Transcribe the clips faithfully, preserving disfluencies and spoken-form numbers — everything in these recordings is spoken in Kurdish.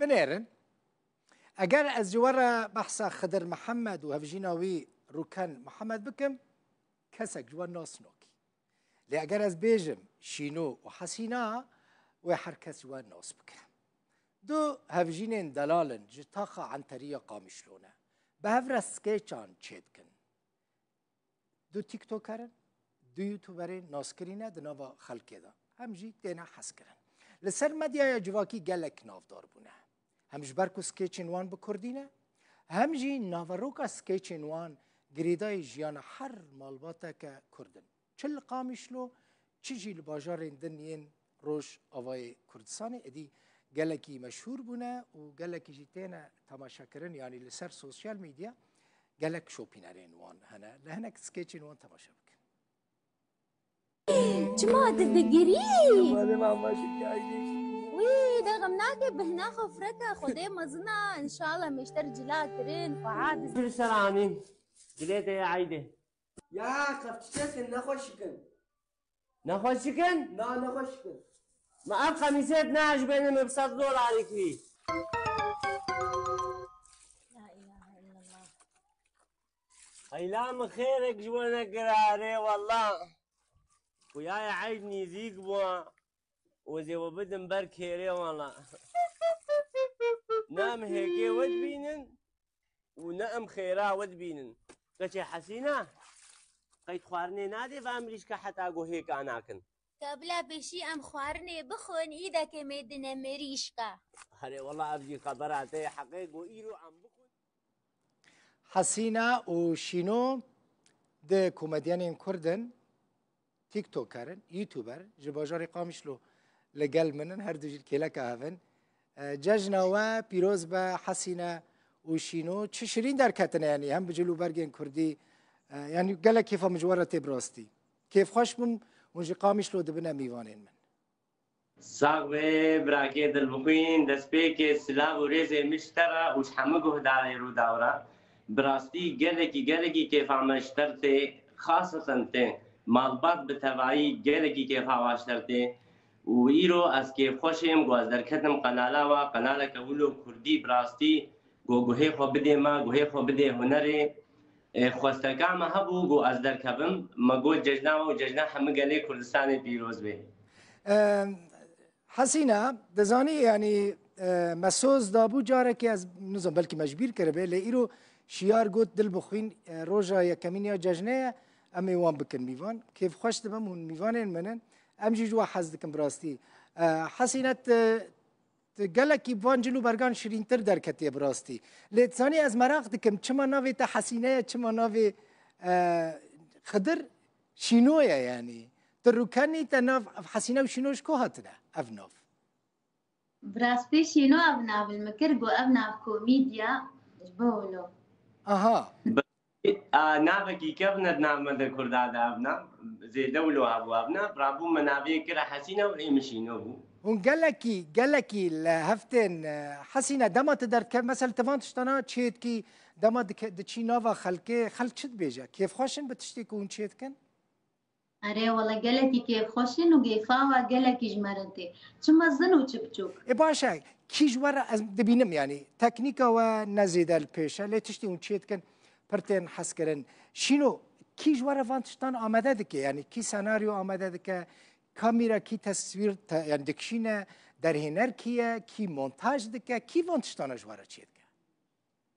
Binêrin. Eger ez ji we re behsa Xidir Mihemed û hevjîna wî Rûken Mihemed bikim, kesek ji we nas nakî. Lê eger ez bêjim Şîno û Hesîna, wê her kes ji we nas bike. Du hevjînên delal in, ji taxa Enteriya Qamişlo ne. Bi hev re skêçan çêdikin. Du TikToker in, du YouTuberên naskirî ne di nava xelkê de. Hem jî têne hezkirin. Li ser medyaya civakî gelek navdar bûne. Hem ji ber ku skêçên wan bi kurdî ne, hem jî naveroka skêçên wan girêdayî jiyana her malbateke kurd in. Çi li Qamişlo, çi jî li bajarên din yên Rojavayê Kurdistanê êdî gelekî meşhûr bûne û gelekî jî têne temaşekirin, yanî li ser sosyal medya gelek şopînerên wan hene. Li hinek skêçên wan temaşe bikin. Çima tu digirî? Wî, de xem nake, bihna xwe fireke, Xwedê mezin a, înşallah mêşter cila kirin, xwe ha diz- Pir ser anîn. Dilê te ye eyde. Ya, qefçiçekin, nexweşikin. Nexweşikin? Na, nexweşikin. Ma ev qemîsêt ne ji bêne min bi sed dolarî kirî. La ilahe illallah. Heyla min xêrek ji we nekir arê, walla. Xuya ye eyd nîzîk bû. Wezê we bidim ber kêrê, walla. Ne em hêkê we dibînin û ne em xêra we dibînin. Keçê Hesîna, qeyd xwarinê nadê ve em rîşke heta ku hêka nakin. Ka bila pêşî em xwarinê bixwin, îdekê mêdine mirîşka. Herê wela ev jî xebera te yê heqê ku îro em bixwin. Hesîna û Şîno di komedyenên Kurd in, TikToker in, YouTuber, ji bajarê Qamişlo li gel min in, her du jî li kêleka hev in. E, cejna we pîroz be Hesîne û Şîno. Çi şirîn derketine, yanî hem bi cil û bergên kurdî, e, yanî gelek kêfa min ji we re tê bi rastî. Kêfxweş bûm, hûn ji Qamişlo dibine mîvanên min. Sax be, birakê dilbixwîn, destpêkê silav û rêzê min ji te re û ji hemû guhdarê Rûdaw re. Bi rastî gelekî, gelekî kêfa me ji te re tê, xaseten tê. Malbat bi tevayî gelekî kêfa wa ji te re tê. Û îro ez kêfxweş im ku ez derketim qenala we, qenaleke wilo kurdî bi rastî ku guhê xwe bidê me, guhê xwe bidê hunerê. E, xwesteka me hebû ku ez derkevim, me got cejna we û cejna hemû gelê Kurdistanê pîroz bê. Em, Hesîna, dizanî, yanî, e, me soz dabû carekê, ez nizam, belkî me ji bîr kiribe, lê îro şiyar got dil bixwîn, e, roja yekemîn ya cejnê ye, em ê wan bikin mîvan. Kêfxweş dibim, hûn mîvanên min in. Em jî ji we hez dikin bi rastî. E, Hesîne, tu, tu gelekî bi van cil û bergan şirîntir derketiye bi rastî. Lê dizanî ez meraq dikim, çima navê te Hesîne ye, çima navê, e, Xidir Şîno ye yanî. Tu rûkenî te nav, ev Hesîne û Şîno ji ku hatine ev nav? Bi rastî Şîno ev nav li min kir, got ev nav komîdya ji bo wilo. Aha. A, navekî kevn e di nav me de Kurda de ev nav. Zêde wilo hebû ev nav. Rabû me navê kir Hesîne û ê min Şîno bû. Hûn gelekî, gelekî li hev tên, e, Hesîne, dema tu derdikevî, mesela tu van tiştana çê dikî, dema dike-, diçî nava xelkê, xelk çi dibêje? Kêfxweş in bi tiştê ku hûn çê dikin? Erê, wele gelekî kêfxweş in û kêfa we gelekî ji me re tê. Çi mezin û çi biçûk. E, baş e. Kî ji we re ez dibînim, yanî teknîka we ne zêde li pêş e, lê tiştê hûn çê dikin pir tên hezkirin. Şîno, kî ji we re van tiştan amade dike? Yanî kî senaryo amade dike? Kamîra kî teswîr te-, yanî dikişîne? Derhêner kî ye? Kî montaj dike? Kî van tiştana ji we re çê dike?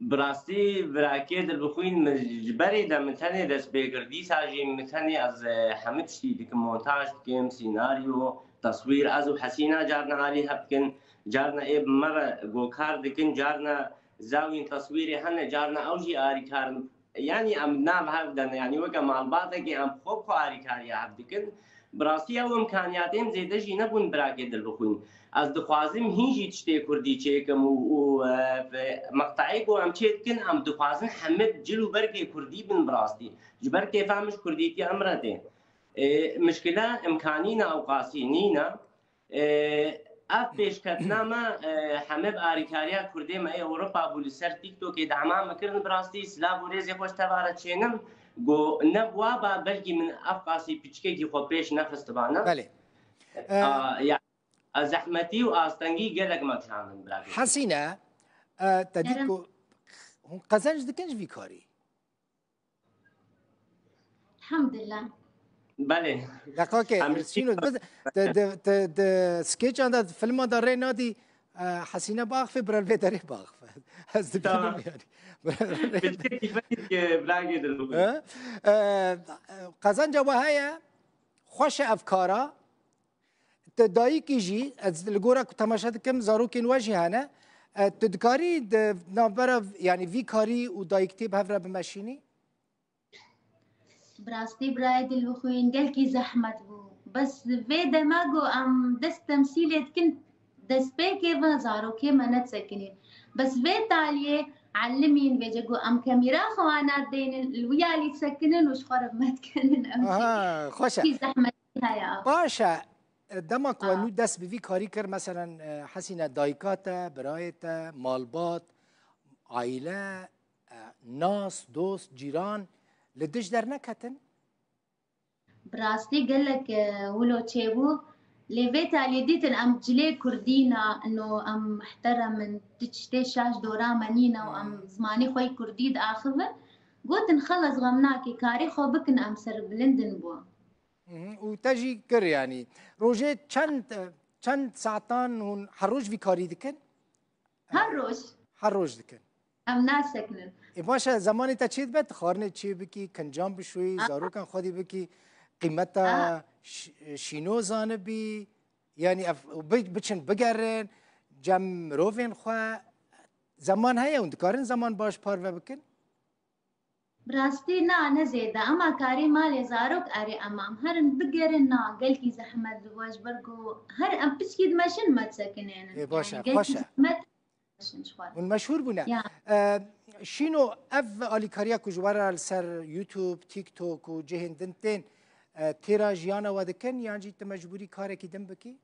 Bi rastî, birakê dilbixwîn, min ji berê de min tenê dest pê kir. Dîsa jî min tenê ez, e, hemû tiştî dikim, montaj dikim, sînaryo, teswîr. Ez û Hesîna carna alî hev dikin, carna ê bi me re go kar dikin, carna zawîn teswîrê hene, carna ew jî alîkar in. Yanî em nav hev de ne, yanî weke malbatekê em xwe bi xwe alîkariya hev dikin. Bi rastî ew imkaniyatên zêde jî nebûn birakê dilbixwîn. Ez dixwazim hîn jî tiştê kurdî çêkim û, û, e, meqteyê ku em çêdikin, em dixwazin heme cil û bergê kurdî bin bi rastî. Ji ber kêfa min ji kurdîtiya min re tê. E, mişkile imkanî ne ewqasî nîne. E, ev pêşketina me, e, heme bi arîkariya kurdê me ê Ewropa bû li ser TikTokê dema me kirin bi rastî silav û rêzê xwe ji teva re çênim. Go ne buwa ba belkî min ev qasî piçkekî xwe pêş nexistibana. Belê. E, A, ya. Ez zehmetî û astengî gelek me kişandin, bira. Hesîne, e, te dît ku hûn qezenc dikin ji vî karî? Elhamdulillah. Belê. Deqakê, Şîno, di, di, di, di skeçan de, filman de rê nadî, e, Hesîne biaxife, bira li vê derê biaxife. Ez dibînim yani. E, e, qezenca we heye, xweş e ev kara. Tu dayikî jî, ez li gora ku temaşe dikim, zarokên we jî hene. E, tu dikarî di navbera, yanî vî karî û dayiktî bi hev re bimeşînî? Bi rastî birayê Dilbixwîn gelkî zehmet bû. Bes vê dema ku em dest temsîlê dikin, destpêkê ve zarokê me nedisekinîn. Bes vê taliyê elimîn vêce ku em kemîra xwe wana dênin, li wî alî disekinin û ji xwe re me dikenin. Em jî Aha, xweş e. Gelkî zehmet. Heye. Baş e. Dema ku we nû dest bi vî karî kir, meselen, e, Hesîne, dayika te, birayê te, malbat, aîle, e, nas, dost, cîran li dij derneketin? Bi rastî gelek, e, wilo çêbû. Lê vê taliyê dîtin em cilê kurdî ne, ino em muhterem in, tiştê şaş dora me nîne û em zimanê xwe yê kurdî diaxivin. Gotin, xeles, xem nake, karê xwe bikin, em serbilind in bo. Mhm, û te jî kir, yanî rojê çend, çend saetan hûn her roj vî karî dikin? Her roj. Her roj dikin. Em nasekinin. Ê baş e, zemanê te çê dibe, tu xwarinê çê bikî, kincan bişoyî, zarokan xwedî bikî, qîmeta şîno zanibî, yanî ev, bi-, biçin bigerin, cem mirovên xwe. Zeman heye hûn dikarin zeman baş parve bikin? Bi rastî na, ne zêde. Ema karê malê zarok erê, ema em herin bigerin, na, gelkî zehmet dibe, ji ber ku her em piçkî dimeşin me disekinênin. Ê, baş e, yanî gelkî xweş e. Zehmet dimeşin ji xwe re. Hûn meşhûr bûne. Ya. E, Şîno, ev alîkariya ku ji we re li ser YouTube, TikTok û cihên din tên, e, têra jiyana we dikin, yan jî tu mecbûrî karekî din bikî?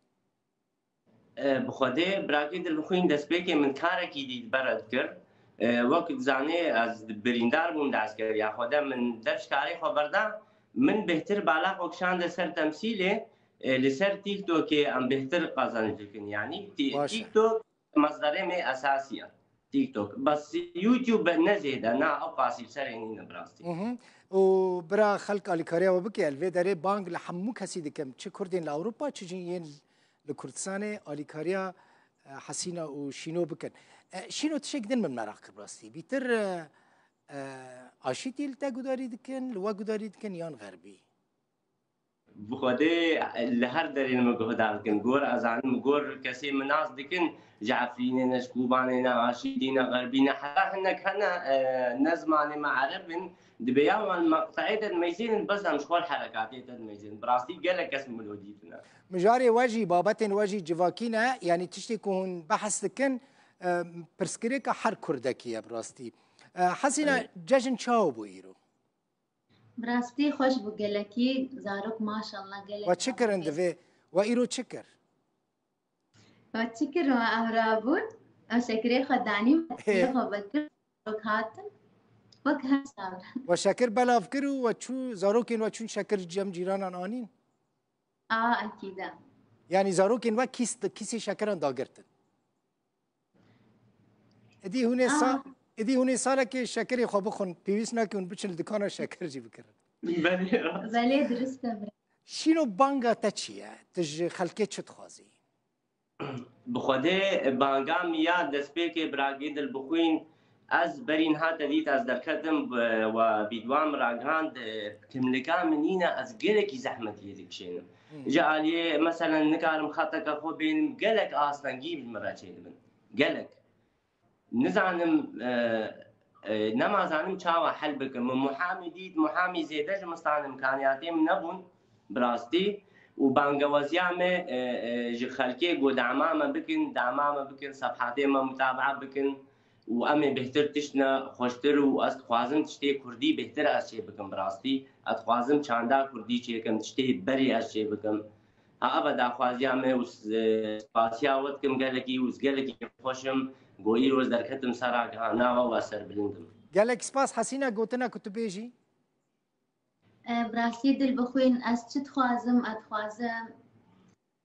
E, bi Xwedê, birakê Dilbixwîn, destpêkê min karekî dî li ber dikir. E, wek dizanê, ez birîndar bûm di eskeriya xwe de, min dev ji karê xwe berda, min bêhtir bala xwe kişande ser temsîlê, e, li ser TikTokê em bêhtir qezenc dikin. Yanî tî-, Baş e. TikTok mezderê me esasî ye. TikTok. Bes YouTube ne zêde, na, ew qasî li serê nîne bi rastî. Mhm. Û bira xelk alîkariya we bike, li vê derê bang li hemû kesî dikim. Çi Kurdên li Ewropa, çi jî yên li Kurdistanê alîkariya, e, Hesîna û Şîno bikin. E, Şîno, tişek din min meraq kir rastî. Bîtir, e, e, aşîtî li te gudarî dikin, li we gudarî dikin yan xerbî? Bi Xwedê li her derê min guhdar dikin. Gor ez zanim, gor kesê min nas dikin, ji Efrînê ne, ji Kobanê ne, Aşîtî ne, Xerbî ne, heta hinek hene, e, ne zimanê me ereb in, Dibê ya wan meqteyê de dimeyzênin, bes em ji xwe herekatê de dimeyzênin. Bi rastî gelek kes min lo dîtine. Mijarê we jî, babetên we jî civakî ne, yanî tiştê ku hûn behs dikin, e, pirsgirêka her kurdekî ye bi rastî. E, Hesîne, Evet. cejn çawa bû îro? Bi rastî xweş bû gelekî, zarok maşallah gelek We çi kirin divê? We îro çi kir? We çi kir, we ev rabûn? Ew şekirê xwe danî, Hê. xwe vekir, zarok hatin. Wek her sal. We şekir belav kir û we çû, zarokên we çûn şekir cem cîranan anîn? A, ekîd e. Yanî zarokên we kîs, kîsê şekiran dagirtin? Îdî hûn ê sa, Aa. Îdî hûn ê salekê şekirê xwe bixwin, pêwîst nake hûn biçin li dikana şekir jî bikirin. Belê, rast. Belê, dirist e. Şîno, banga te çi ye? Tu ji xelkê çi dixwazî? Bi Xwedê banga min ya destpêkê biragê Dilbixwîn, ez berî niha te dît, ez derketim, we bîdwa min ragihand, kimlika min nîne, ez gelekî zehmetiyê dikişênim. Hmm. Ji aliyê, meselen, nikarim xeteke xwe bênim, gelek astengî bi min re çêdibin. Gelek. Nizanim, e, e, nema zanim çawa hel bikim. Min muhamî dît, muhamî zêde ji min stan, imkaniyatê min nebûn, bi rastî. Û bangewaziya me, e, e, ji xelkê got, dama me bikin, dama me bikin, sefhatê me mutabaa bikin û em ê bêhtir tişt ne xweştir û ez dixwazim tiştê kurdî bêhtir ez çê bikim, bi rastî. Ez dixwazim çanda kurdî çêkim, tiştê berê ez çê bikim. Ha, ev e daxwaziya me û s-, spasiya we dikim gelekî û ez gelekî xweş im ku îro ez derketim ser ragihana we û ez serbilind im. Gelek spas. Hesîne, gotina ku tu bêjî? E, bi rastî Dilbixwîn, ez çi dixwazim, ez dixwazim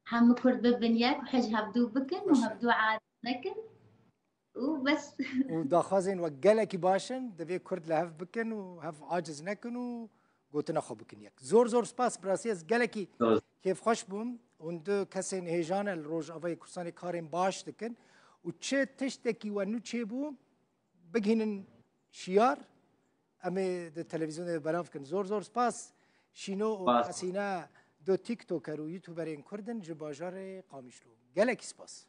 Hemû Kurd bibin yek û hej hevdû bikin û Baş e. hevdû aciz nekin. Û bes. Û daxwazên we gelekî baş in, divê Kurd li hev bikin û hev aciz nekin û gotina xwe bikin yek. Zor zor spas, bi rastî ez gelekî Zor. kêfxweş bûm. Hûn du kesên hêja ne li Rojavayê Kurdistanê karên baş dikin. Û çi tiştekî we nû çêbû, bigihînin şiyar, em ê di televîzyonê de belav bikin. Zor zor spas. Şîno û Spas. Hesîne du TikToker û YouTuberên Kurd in ji bajarê Qamişlo. Gelekî spas.